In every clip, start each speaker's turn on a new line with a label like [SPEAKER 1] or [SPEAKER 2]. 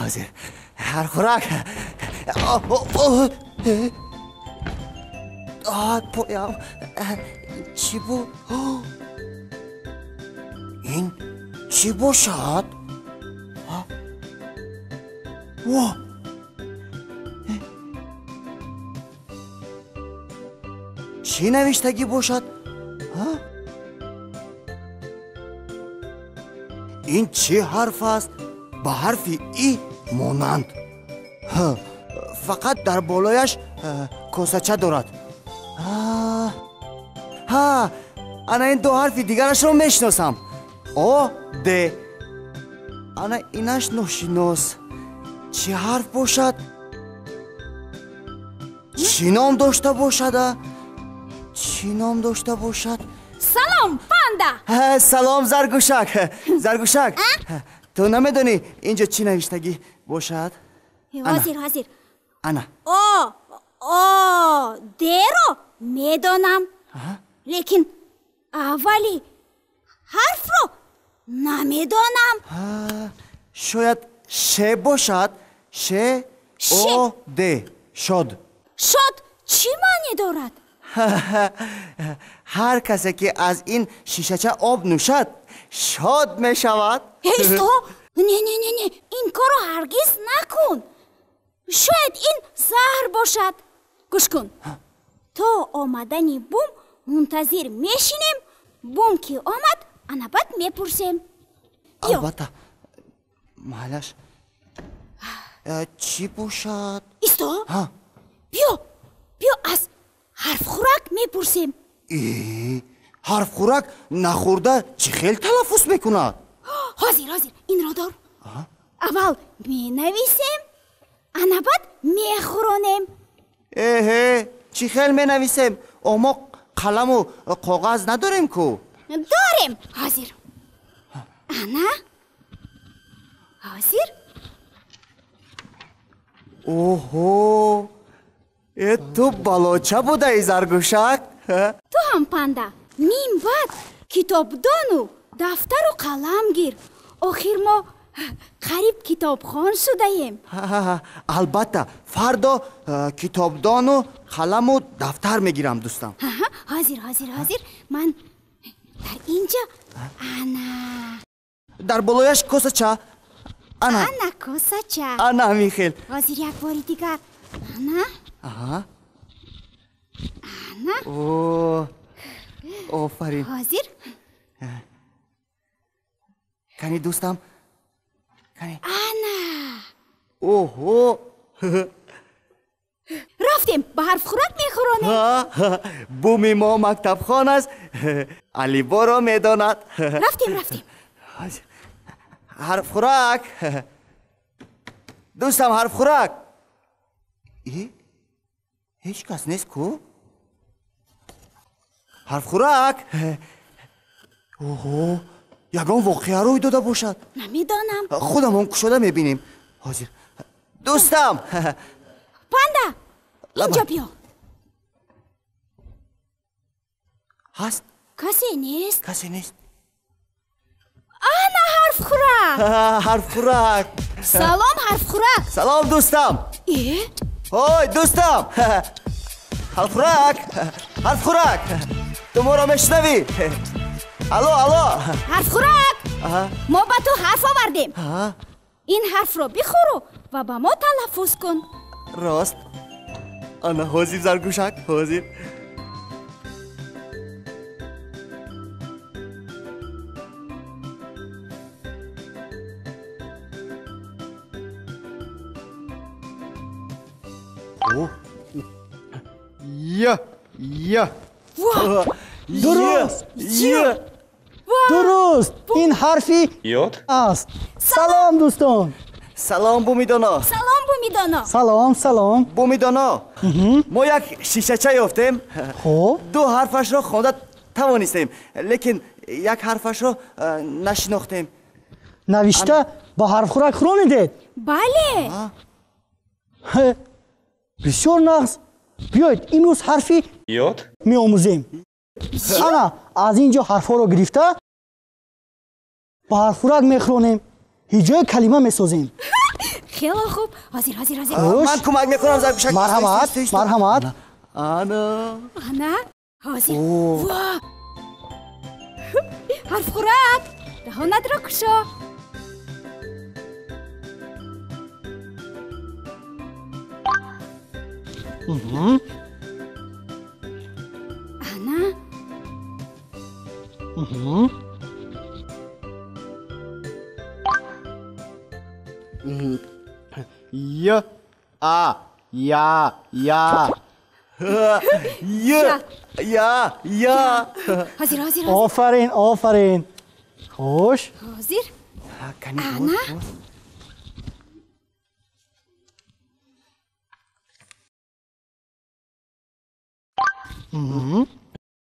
[SPEAKER 1] Ҳозир ҳарфхӯрак. Поям чӣ бу? Ин чӣ бошад? Во! Чӣ навиштагӣ бошад? Ин чӣ ҳарф аст? Ба ҳарфи и монанд. Фақат дар болояш косача дорад. Ҳа, ана ин ду ҳарфи дигарашро мешиносам. О, Д. Ана инаш ношинос. Чӣ ҳарф бошад? Чӣ ном дошта бошад? Чӣ ном дошта бошад?
[SPEAKER 2] Салом, панда!
[SPEAKER 1] Салом, Заргӯшак. Заргӯшак, ту намедонӣ инҷо чӣ навиштагӣ бошад?
[SPEAKER 2] Ҳозир, ҳозир.
[SPEAKER 1] Ана.
[SPEAKER 2] О, О, Д-ро медонам. Лекин аввали ҳарфро намедонам.
[SPEAKER 1] Шояд Ш бошад. Ш, О, Д. Шод.
[SPEAKER 2] Шод чӣ маъне дорад?
[SPEAKER 1] Ҳар касе ки аз ин шишача об нӯшад, шод мешавад.
[SPEAKER 2] Исто! Не, не, не, не, ин корро ҳаргиз накун. Шояд ин заҳр бошад. Гӯш кун. То омадани бум мунтазир мешинем. Бум ки омад, ана баъд мепурсем.
[SPEAKER 1] Албатта. Маҳаллаш. Чӣ бошад?
[SPEAKER 2] Исто! Биё, биё аз ҳарфхӯрак мепурсем.
[SPEAKER 1] Ҳарфхӯрак нахӯрда чӣ хел талаффуз мекунад?
[SPEAKER 2] Ҳозир, ҳозир, инро дор. Аввал менависем, ана баъд мехӯронем.
[SPEAKER 1] Эҳе, чӣ хел менависем? Мо қаламу коғаз надорем ку?
[SPEAKER 2] Дорем. Ҳозир. Ана. Ҳозир.
[SPEAKER 1] Оҳо! Э, ту балоча будаи, Заргӯшак?
[SPEAKER 2] Ту ҳам, панда, мин баъд китобдону дафтару қалам гир. Охир мо қариб китобхон шудаем.
[SPEAKER 1] Албатта, фардо китобдону қаламу дафтар мегирам, дӯстам.
[SPEAKER 2] Ҳозир, ҳозир, ҳозир. Ман дар инҷа ана.
[SPEAKER 1] Дар болояш косача. Ана.
[SPEAKER 2] Ана косача.
[SPEAKER 1] Ана ҳамин хел.
[SPEAKER 2] Ҳозир як бори дигар. Ана. Ана.
[SPEAKER 1] О, офарин.
[SPEAKER 2] Ҳозир.
[SPEAKER 1] Кани, дӯстам? Кани.
[SPEAKER 2] Ана.
[SPEAKER 1] Оҳо!
[SPEAKER 2] Рафтем, ба ҳарфхӯрак мехӯронем.
[SPEAKER 1] Буми мо мактабхон аст, алиборо медонад.
[SPEAKER 2] Рафтем, рафтем.
[SPEAKER 1] Ҳарфхӯрак. Дӯстам, ҳарфхӯрак. Ҳеҷ кас нест ку? Ҳарфхӯрак. Оҳо, ягон воқеа рӯй дода бошад.
[SPEAKER 2] Намедонам.
[SPEAKER 1] Худамон кушода мебинем. Ҳозир. Дӯстам.
[SPEAKER 2] Панда, инҷо биё.
[SPEAKER 1] Ҳаст?
[SPEAKER 2] Касе нест.
[SPEAKER 1] Касе нест.
[SPEAKER 2] Ана ҳарфхӯрак.
[SPEAKER 1] Ҳарфхӯрак.
[SPEAKER 2] Салом, ҳарфхӯрак.
[SPEAKER 1] Салом, дӯстам. Ой, дӯстам. Ҳарфхӯрак, ҳарфхӯрак, ту моро мешунавӣ? Алло, алло.
[SPEAKER 2] Ҳарфхӯрак, мо ба ту ҳарф овардем. Ин ҳарфро бихӯру ва ба мо талаффуз кун.
[SPEAKER 1] Рост. Ана ҳозир, Заргӯшак, ҳозир.
[SPEAKER 3] Й, Й. Дуруст. Дуруст. Ин ҳарфи
[SPEAKER 4] Ёд
[SPEAKER 3] аст. Салом, дӯстон.
[SPEAKER 1] Салом, Бумидоно.
[SPEAKER 2] Салом, Бумидоно.
[SPEAKER 3] Салом, салом.
[SPEAKER 1] Бумидоно, мо як шишача ёфтем.
[SPEAKER 3] Хуб.
[SPEAKER 1] Ду ҳарфашро хонда тавонистем, лекин як ҳарфашро нашинохтем.
[SPEAKER 3] Навишта ба ҳарфхӯрак хӯронидед?
[SPEAKER 2] Бале.
[SPEAKER 3] Бисёр нағз. Биёед имрӯз ҳарфи
[SPEAKER 4] Ёд
[SPEAKER 3] меомӯзем. Ана аз ин ҷо ҳарфҳоро гирифта ба ҳарфхӯрак мехӯронем, ҳиҷои калима месозем.
[SPEAKER 2] Хеле хуб. Ҳозир, ҳозир, ҳозир.
[SPEAKER 1] Ман кӯмак мекунам, Заргӯшак.
[SPEAKER 3] Марҳамат, марҳамат.
[SPEAKER 1] Ана.
[SPEAKER 2] Ана, ҳозир. Во! Ҳарфхӯрак, даҳонатро кушо. Ана.
[SPEAKER 4] Й, А, Я, Я.
[SPEAKER 1] Й, Я, Я.
[SPEAKER 2] Ҳозир, ҳозир, ҳозир.
[SPEAKER 3] Офарин, офарин. Хуш.
[SPEAKER 2] Ҳозир. Ана.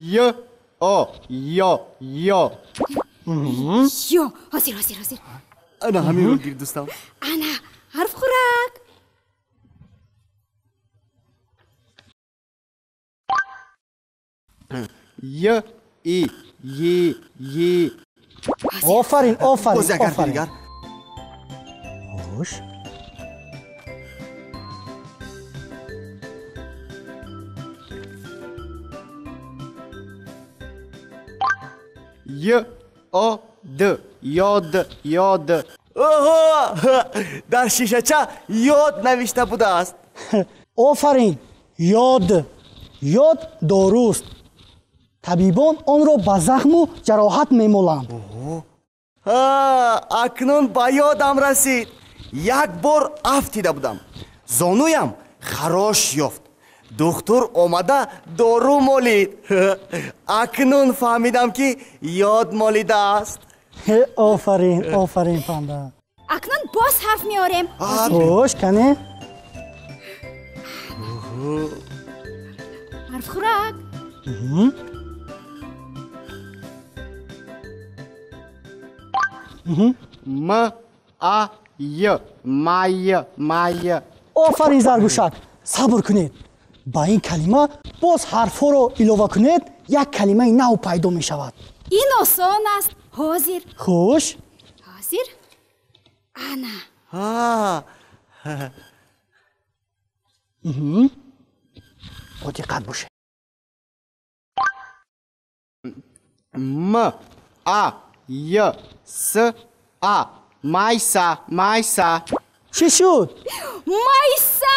[SPEAKER 4] Й, О, Ё, Ё.
[SPEAKER 2] Ё. Ҳозир, ҳозир, ҳозир.
[SPEAKER 1] Ана ҳаминро гир, дӯстам.
[SPEAKER 2] Ана, ҳарфхӯрак.
[SPEAKER 4] Й, И, Й, Й.
[SPEAKER 3] Офарин, офарин,
[SPEAKER 1] Боз як ҳарфи
[SPEAKER 3] офарин.
[SPEAKER 1] дигар.
[SPEAKER 3] Хуш.
[SPEAKER 4] Й, О, Д, Ёд, Ёд.
[SPEAKER 1] Оҳо, дар шишача ёд навишта будааст.
[SPEAKER 3] Офарин, ёд. Ёд доруст. Табибон онро ба захму ҷароҳат мемоланд.
[SPEAKER 1] Акнун ба ёдам расид. Як бор афтида будам. Зонуям харош ёфт. Духтур омада дору молид. Акнун фаҳмидам, ки ёд молидааст.
[SPEAKER 3] Офарин, офарин, Панда.
[SPEAKER 2] Акнун боз ҳарф меорем.
[SPEAKER 3] Хуш, кане.
[SPEAKER 2] Ҳарфхӯрак.
[SPEAKER 4] М, А, Й, Май, Май.
[SPEAKER 3] Офарин, Заргӯшак. Сабр кунед. Ба ин калима боз ҳарфҳоро илова кунед, як калимаи нав пайдо мешавад.
[SPEAKER 2] Ин осон аст. Ҳозир.
[SPEAKER 3] Хуш.
[SPEAKER 2] Ҳозир. Ана.
[SPEAKER 3] Бо диққат бошед.
[SPEAKER 4] М, А, Й, С, А. Майса, Майса.
[SPEAKER 3] Чӣ шуд?
[SPEAKER 2] Майса!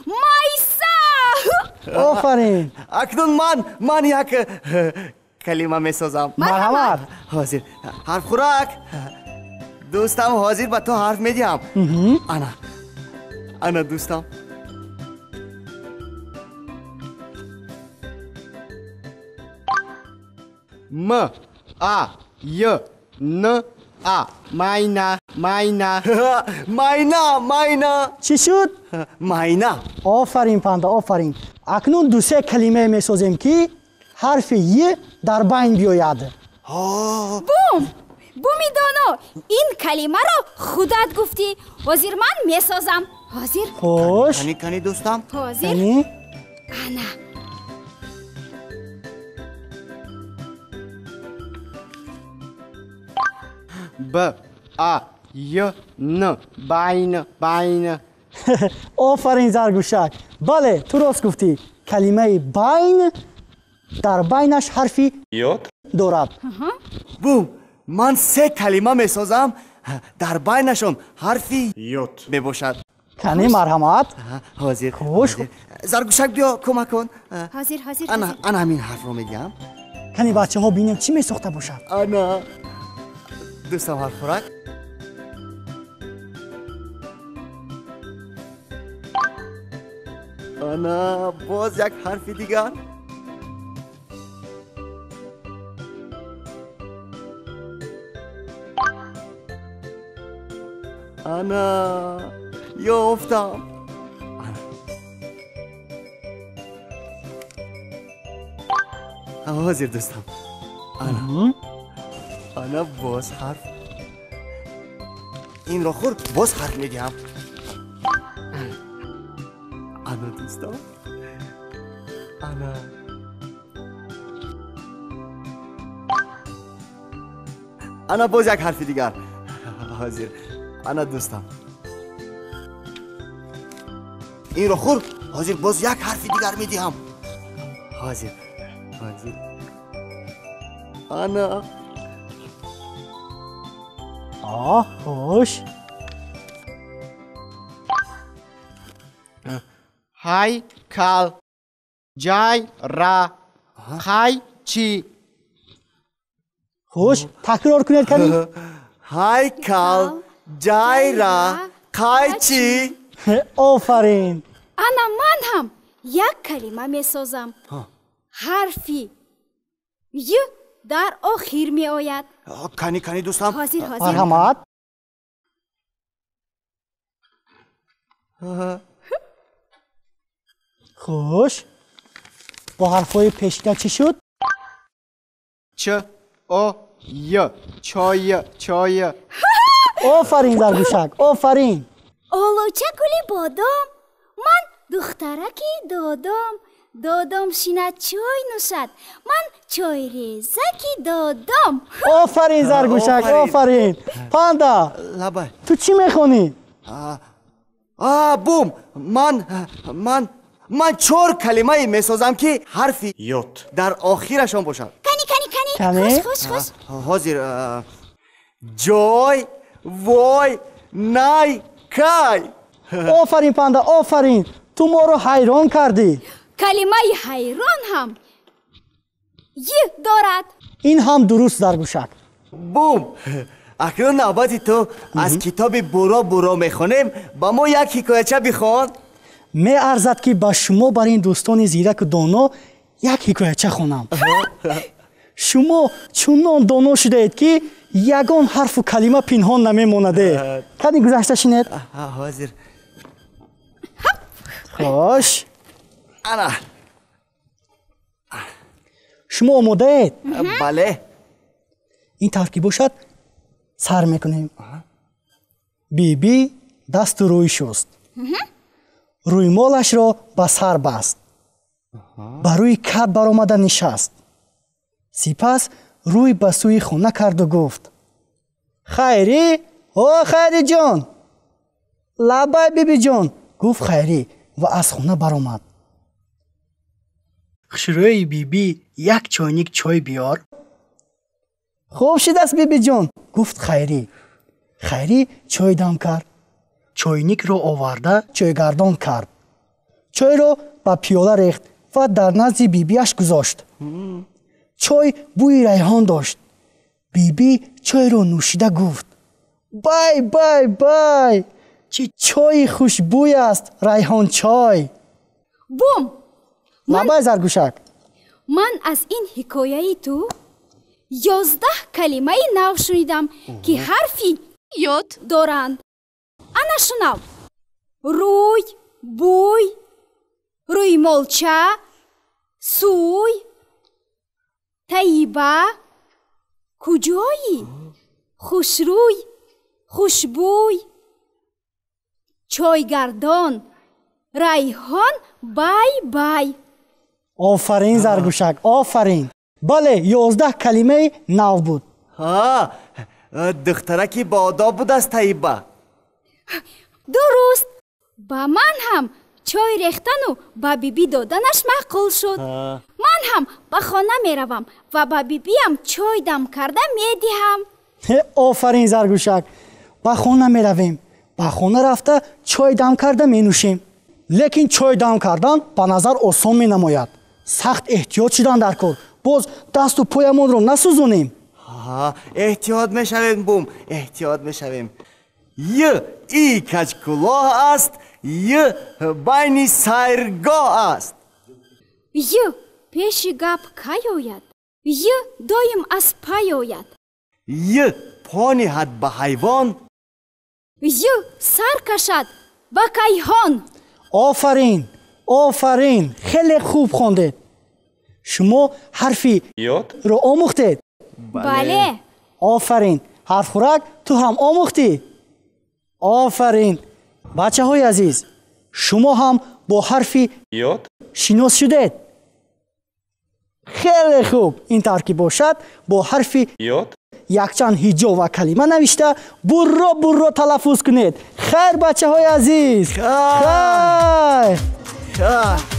[SPEAKER 2] Майса!
[SPEAKER 3] Офарин.
[SPEAKER 1] Акнун ман як калима месозам.
[SPEAKER 3] Марҳамат.
[SPEAKER 1] Ҳозир. Ҳарфхӯрак. Дӯстам, ҳозир ба ту ҳарф медиҳам. Ана. Ана, дӯстам.
[SPEAKER 4] М, А, Й, Н, А. Майна, Майна.
[SPEAKER 1] Майна, майна.
[SPEAKER 3] Чӣ шуд?
[SPEAKER 1] Майна.
[SPEAKER 3] Офарин, Панда, офарин. Акнун дусе калимае месозем, ки ҳарфи й дар байн биёяд.
[SPEAKER 2] Бум! Буми доно, ин калимаро худат гуфтӣ. Ҳозир ман месозам. Ҳозир.
[SPEAKER 3] Хуш.
[SPEAKER 1] Кани, кани, дӯстам.
[SPEAKER 2] Ҳозир.
[SPEAKER 3] Кани.
[SPEAKER 2] Ана.
[SPEAKER 4] Б, А, Й, Н. Байн, Байн.
[SPEAKER 3] Офарин, Заргӯшак. Бале, ту рост гуфтӣ. Калимаи байн дар байнаш ҳарфи
[SPEAKER 5] Ёд
[SPEAKER 3] дорад.
[SPEAKER 1] Бум, ман се калима месозам, дар байнашон ҳарфи
[SPEAKER 5] ёд
[SPEAKER 1] мебошад.
[SPEAKER 3] Кани, марҳамат.
[SPEAKER 1] Ҳозир.
[SPEAKER 3] Хуш.
[SPEAKER 1] Заргӯшак, биё, кӯмак кун.
[SPEAKER 2] Ҳозир, ҳозир.
[SPEAKER 1] Ана, ана ҳамин ҳарфро медиҳам.
[SPEAKER 3] Кани, бачаҳо, бинем, чӣ месохта бошад.
[SPEAKER 1] Ана, дӯстам ҳарфхӯрак. Ана, боз як ҳарфи дигар. Ана, ёфтам. Ҳозир, дӯстам. Ана, ана, боз ҳарф. Инро хӯр, боз ҳарф медиҳам. Ана, дӯстам. Ана. Ана, боз як ҳарфи дигар. Ҳозир. Ана, дӯстам. Инро хӯр, ҳозир боз як ҳарфи дигар медиҳам. Ҳозир, ҳозир. Ана.
[SPEAKER 3] Хуш.
[SPEAKER 4] Ҳайкал, ҷайра, қайчи.
[SPEAKER 3] Хуш, такрор кунед кани.
[SPEAKER 1] Ҳайкал, ҷайра, қайчи.
[SPEAKER 3] Офарин.
[SPEAKER 2] Ана ман ҳам як калима месозам. Ҳарфи й дар охир меояд.
[SPEAKER 1] Кани, кани дӯстам.
[SPEAKER 2] Ҳозир, ҳозир.
[SPEAKER 3] Марҳамат. Хуш, бо ҳарфҳои пешина чӣ шуд?
[SPEAKER 4] Ч, О, Й, чой, чой.
[SPEAKER 3] Офарин, Заргӯшак, офарин.
[SPEAKER 2] Олуча гули бодом, ман духтараки додом. Додом шинад чой нӯшад, ман чойрезаки додом.
[SPEAKER 3] Офарин, Заргӯшак, офарин. Панда,
[SPEAKER 1] лабай.
[SPEAKER 3] Ту чӣ мехонӣ?
[SPEAKER 1] Бум, ман чор калимае месозам, ки ҳарфи
[SPEAKER 5] ёт
[SPEAKER 1] дар охирашон бошад.
[SPEAKER 2] Кани, кани, кани. Хуш, хуш, хуш.
[SPEAKER 1] Ҳозир. Ҷой, вой, най, кай.
[SPEAKER 3] Офарин, Панда, офарин. Ту моро ҳайрон кардӣ.
[SPEAKER 2] Калимаи ҳайрон ҳам й дорад.
[SPEAKER 3] Ин ҳам дуруст, Заргӯшак.
[SPEAKER 1] Бум, акнун навбати ту. Аз китоби Буро буро мехонем, ба мо як ҳикояча бихон.
[SPEAKER 3] Меарзад, ки ба шумо, бар ин дӯстони зираку доно, як ҳикояча хонам. Шумо чунон доно шудаед, ки ягон ҳарфу калима пинҳон намемонаде. Кани, гузашта шинед.
[SPEAKER 1] Ҳозир.
[SPEAKER 3] Хош.
[SPEAKER 1] Ана.
[SPEAKER 3] Шумо омодаед?
[SPEAKER 1] Бале.
[SPEAKER 3] Ин тавр ки бошад, сар мекунем. Бибӣ дасту рӯй шуст, рӯймолашро ба сар баст, ба рӯи кат баромада нишаст. Сипас рӯй ба сӯи хона карду гуфт: «Хайрӣ, о Хайриҷон!» «Лабай, бибиҷон», гуфт Хайрӣ ва аз хона баромад. «Хушрӯи бибӣ, як чойник чой биёр». «Хуб шудааст, бибиҷон», гуфт Хайрӣ. Хайрӣ чой дам кард, чойникро оварда чойгардон кард, чойро ба пиёла рехт ва дар назди бибиаш гузошт. Чой бӯи райҳон дошт. Бибӣ чойро нӯшида гуфт: «Бай, бай, бай, чӣ чойи хушбӯй аст, райҳончой!»
[SPEAKER 2] Бум!
[SPEAKER 3] Лабай, Заргӯшак.
[SPEAKER 2] Ман аз ин ҳикояи ту 11 калимаи нав шунидам, ки ҳарфи
[SPEAKER 6] ёт
[SPEAKER 2] доранд. Ана шунав: рӯй, бӯй, рӯймолча, сӯй, таиба, куҷоӣ, хушрӯй, хушбӯй, чойгардон, райҳон, бай, бай.
[SPEAKER 3] Офарин, Заргӯшак, офарин. Бале, 11 калимаи нав буд.
[SPEAKER 1] Духтараки боодоб будааст Таиба.
[SPEAKER 2] Дуруст. Ба ман ҳам чой рехтану ба бибӣ доданаш маъқул шуд. Ман ҳам ба хона меравам ва ба бибиам чой дам карда медиҳам.
[SPEAKER 3] Офарин, Заргӯшак. Ба хона меравем, ба хона рафта чой дам карда менӯшем. Лекин чой дам кардан ба назар осон менамояд. Сахт эҳтиёт шудан дар кор, боз дасту поямонро насӯзонем.
[SPEAKER 1] Эҳтиёт мешавем, бум, эҳтиёт мешавем. Й и каҷкулоҳ аст, й байни сайргоҳ аст.
[SPEAKER 2] Й пеши гап кай ояд, й доим аз пай ояд.
[SPEAKER 1] Й по ниҳад ба ҳайвон,
[SPEAKER 2] й сар кашад ба кайҳон.
[SPEAKER 3] Офарин, офарин, хеле хуб хондед. Шумо ҳарфи
[SPEAKER 5] ёт
[SPEAKER 3] ро омӯхтед?
[SPEAKER 2] Бале.
[SPEAKER 3] Офарин. Ҳарфхӯрак, ту ҳам омӯхтӣ? Офарин. Бачаҳои азиз, шумо ҳам бо ҳарфи
[SPEAKER 5] ёт
[SPEAKER 3] шинос шудед? Хеле хуб. Ин тавр ки бошад, бо ҳарфи
[SPEAKER 5] ёт
[SPEAKER 3] Якчанд ҳиҷо ва калима навишта, бурро бурро талаффуз кунед. Хайр, бачаҳои азиз, хайр.
[SPEAKER 1] Хайр.